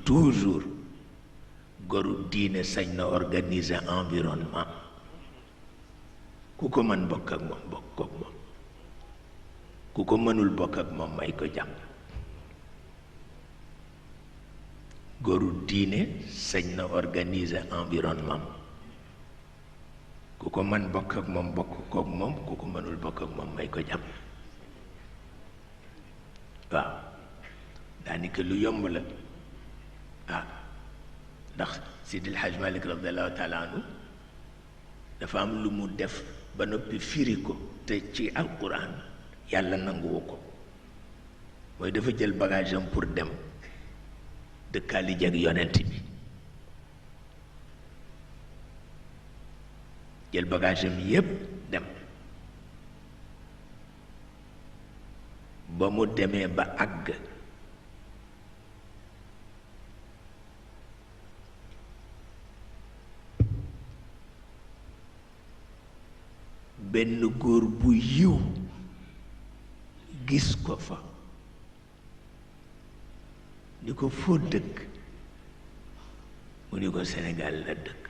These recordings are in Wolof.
toujours goru diine sañ na organiser environnement ku ko mën bokk ak moom bokk ak moom ku ko mënul bokk ak moom may ko jàmm goru diine sañ na organiser environnement ku ko mën bokk ak moom bokk kook moom ku ko mënul bokk ak moom may ko jàmm waaw daanaka lu yomb la ah ndax Sidil Hadj Malick radiallahu taala anhu dafa am lu mu def ba noppi firi ko te ci alquran yàlla nanguwu ko mooy dafa jël bagage am pour dem dëkkaali jeg yonent bi jël bagage am yépp dem ba mu demee ba àgg benn góor bu yiw gis ko fa ni ko foo dëkk mu ni ko Sénégal la dëkk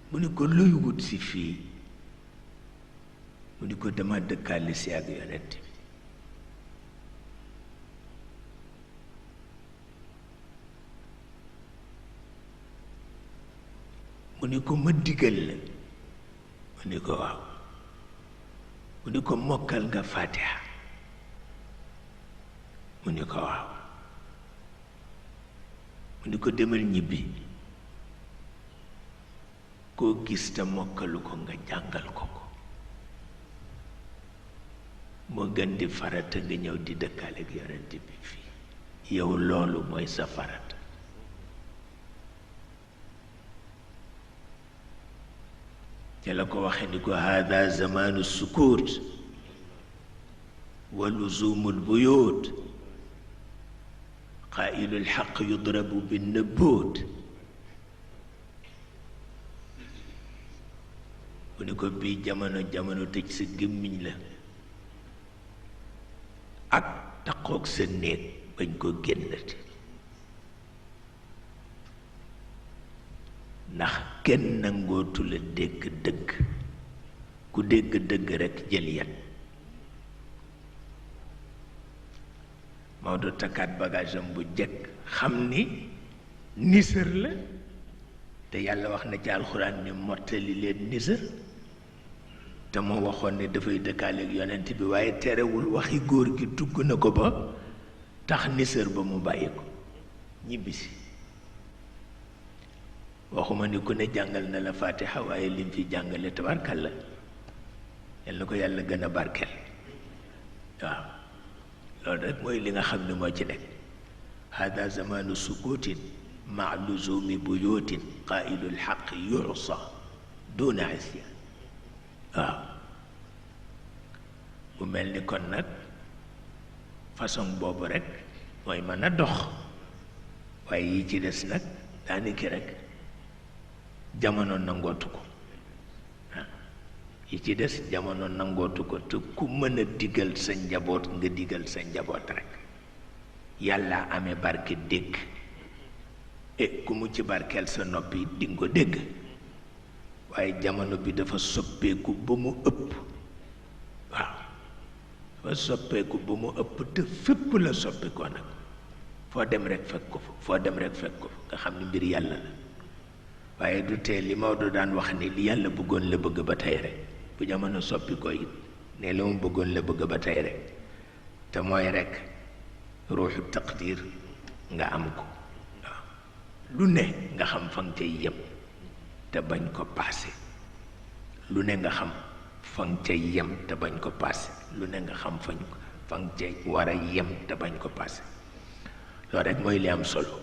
mu ni ko luy wut si fii mu ni ko dama dëkkaale si ak yonent bi mu ni ko ma digal la mu ni ko waaw mu ni ko mokkal nga Fatiha mu ni ko waaw mu ni ko demal ñibbi koo gis te mokkalu ko nga jàngal ko ko moo gën di farata nga ñëw di dëkkaale ak yonent bi fii yow loolu mooy sa farata ca la ko waxe ni ko hada zamanu sukut wa luzumul buyut qaa'ilul haqq yudrabu bin nabut mu ni ko bii jamono tëj sa gémmiñ la ak taqoog sa néeg bañ ko génnati ndax kenn nangootu la dégg dëgg ku dégg dëgg rekk jël yat Maodo takkaat bagage am bu jekk xam ni nisër la te yàlla wax na ci alxuraan ni mottali leen nisër te moo waxoon ne dafay dëkkaale ak yonent bi waaye terewul waxi góor gi dugg na ko ba tax nisër ba mu bàyyi ko ñibbisi waxuma ni ku ne jàngal na la Fatiha waaye lim fi jàngale tabarkal la yal na ko yàlla gën a barkeel waaw loolu rek mooy li nga xam ne moo ci nekk hada zamanu sukutin ma luzumi buyutin qaa'ilul haqq yu'sa duna isyan waaw bu mel ni kon nag façon boobu rek mooy mën a dox waaye yi ci des nag daaniki rek jamono nangootu ko yi ci des jamono nangootu ko te ku mën a digal sa njaboot nga digal sa njaboot rek yàlla amee barke dégg ku mu ci barkeel sa noppi di nga ko dégg waaye jamono bi dafa soppeeku ba mu ëpp waaw dafa soppeeku ba mu ëpp te fépp la soppeekoo nag foo dem rek fekk ko fa foo dem rek fekk ko fa nga xam ne mbir yàlla la waaye du tee li Maodo daan wax ni li yàlla bëggoon la bëgg ba tey rek bu jamono soppi ko it ne la mu bëggoon la bëgg ba tey rek te mooy rek ruuxu taqdir nga am ko waaw lu ne nga xam fa nga cay yem te bañ ko paase lu ne nga xam fa nga cay yem te bañ ko paase lu ne nga xam fa nga cay war a yem te bañ ko paase loolu rek mooy li am solo